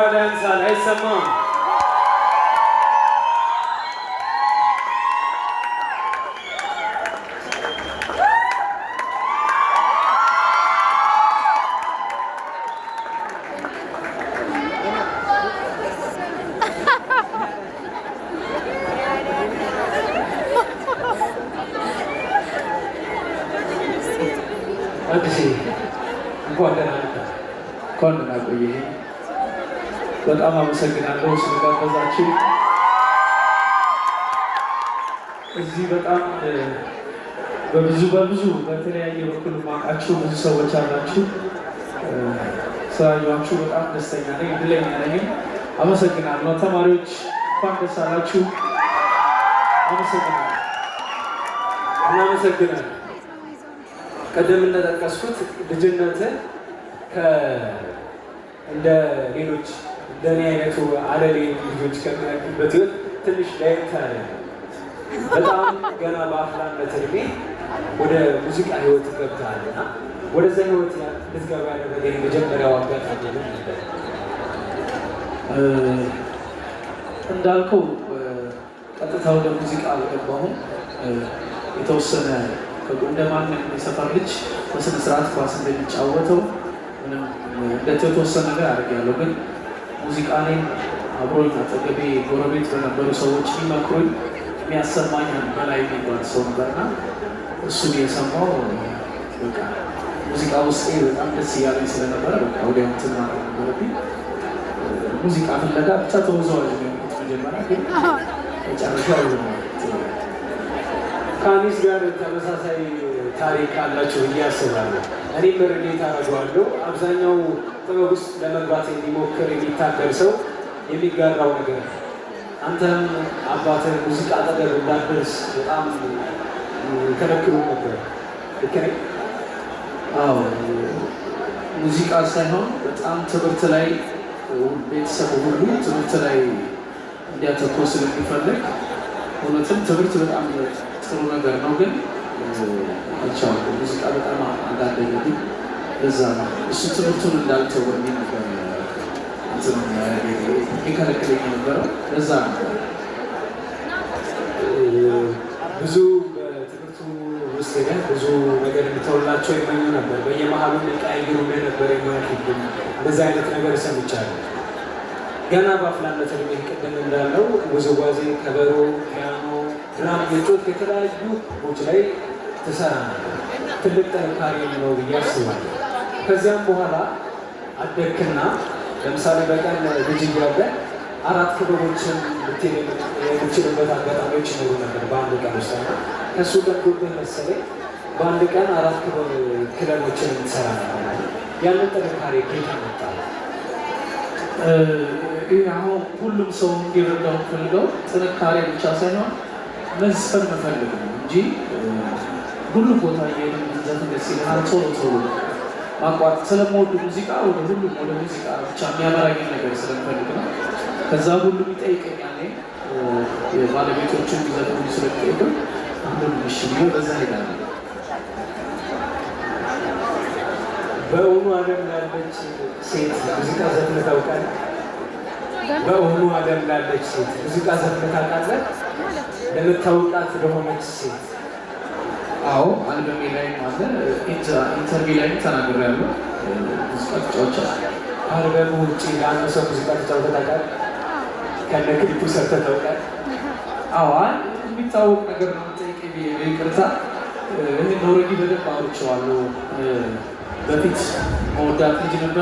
ሞራል ያንሳል፣ አይሰማም። አዲስ፣ እንኳን ደህና መጣህ። እንኳን ደህና ቆየህ። በጣም አመሰግናለሁ ስለጋበዛችሁ። እዚህ በጣም በብዙ በብዙ በተለያየ በኩል የማውቃችሁ ብዙ ሰዎች አላችሁ። ስላየኋችሁ በጣም ደስተኛ ነኝ፣ እድለኛ ነኝ። አመሰግናለሁ። ተማሪዎች፣ እንኳን ደስ አላችሁ። አመሰግናለሁ። እናመሰግናለን። ቅድም እንደጠቀስኩት ልጅነትህ እንደ ሌሎች እንደኔ አይነቱ አለሌ ልጆች ከሚያድጉበት ህይወት ትንሽ ለየት ያለ ነው። በጣም ገና በአፍላነት እድሜ ወደ ሙዚቃ ህይወት ገብተሃል እና ወደዛ ህይወት እንድትገባ ያደረገ የመጀመሪያው አጋጣሚ ምን ነበር? እንዳልከው ቀጥታ ወደ ሙዚቃ አልገባሁም። የተወሰነ እንደ ማንም የሰፈር ልጅ በስነ ስርዓት ኳስ እንደሚጫወተው ምንም የተወሰነ ነገር አድርጌያለሁ። ግን ሙዚቃ ላይ አብሮኝ አጠገቤ ጎረቤት በነበሩ ሰዎች የሚመክሩኝ፣ የሚያሰማኝ በላይ የሚባል ሰው ነበርና እሱን የሰማው በቃ ሙዚቃ ውስጤ በጣም ደስ እያለኝ ስለነበረ በቃ ወዲያው እንትን ማድረግ ነበረብኝ። ሙዚቃ ፍለጋ ብቻ ተወዛዋዥ ነው የሆንኩት መጀመሪያ፣ ግን መጨረሻው ከአኒስ ጋር ተመሳሳይ ታሪክ አላቸው ብዬ አስባለሁ። እኔም relate አደርገዋለሁ። አብዛኛው ጥበብ ውስጥ ለመግባት የሚሞክር፣ የሚታገል ሰው የሚጋራው ነገር ነው። አንተም አባትህ ሙዚቃ አጠገብ እንዳትደርስ በጣም ከለክሎ ነበር። ልክ ነኝ? አዎ፣ ሙዚቃ ሳይሆን በጣም ትምህርት ላይ፣ ቤተሰቡ ሁሉ ትምህርት ላይ እንዲያተኩር ስለሚፈልግ፣ እውነትም ትምህርት በጣም ጥሩ ነገር ነው፣ ግን አልቻልኩም። ሙዚቃ በጣም አጋደለብኝ። ለዛ ነው እሱ ትምህርቱን እንዳልተው በሚል ነበር እንትን የሚከለክለኝ የነበረው፣ ለዛ ነው። ብዙ በትምህርቱ ውስጥ ግን ብዙ ነገር እንድተውላቸው ይመኙ ነበር። በየመሀሉ የሚቀያይሩልህ ነበር የሙያ ክፍል፣ እንደዚህ አይነት ነገር ሰምቻለሁ። ገና በአፍላነት እድሜ ቅድም እንዳለው ውዝዋዜ፣ ከበሮ፣ ፒያኖ፣ ድራም እየጮትክ የተለያዩ ቦች ላይ ትሰራ ነበር። ትልቅ ጥንካሬ ነው ብዬ አስባለሁ። ከዚያም በኋላ አደግክና ለምሳሌ በቀን ልጅ እያለ አራት ክበቦችን ልትሄድ የምትችልበት አጋጣሚዎች ይኖሩ ነበር በአንድ ቀን ውስጥ፣ እና ከእሱ ቀርቶብህ መሰለኝ በአንድ ቀን አራት ክለቦችን የምትሰራ ነበር። ያንን ጥንካሬ ከየት መጣ? ይህ አሁን ሁሉም ሰው እንዲረዳው ፈልገው ጥንካሬ ብቻ ሳይሆን መዝፈን መፈልግ ነው እንጂ ሁሉም ቦታ እየሄድን ብንዘፍን ደስ ይለናል። ቶሎ ቶሎ ማቋረጥ ስለምወዱ ሙዚቃ ወደ ሁሉም ወደ ሙዚቃ ብቻ የሚያመራኝን ነገር ስለምፈልግ ነው። ከዛ ሁሉም ይጠይቀኛል። የባለቤቶቹን ቢዘፍኑ ስለሚጠይቁ ሁሉም እሺ ብዬ በዛ ሄዳለሁ። በእውኑ ዓለም ላለች ሴት ሙዚቃ ዘፍነህ ታውቃለህ? በእውኑ ዓለም ላለች ሴት ሙዚቃ ዘፍነህ ታውቃለህ? ለምታውቃት ለሆነች ሴት። አዎ፣ አልበሜ ላይም አለ፣ interview ላይም ተናግሬያለሁ። ሙዚቃ ተጫውቻለሁ። ከአልበሙ ውጭ ለአንድ ሰው ሙዚቃ ተጫውተህ ታውቃለህ? ከነ ክሊፑ ሰርተህ ታውቃለህ? አዎ፣ አይ የሚታወቅ ነገር ነው። የምጠይቀኝ ብዬ ነው፣ ይቅርታ። ይህን already በደንብ አውርቼዋለሁ። በፊት መወዳት ልጅ ነበር።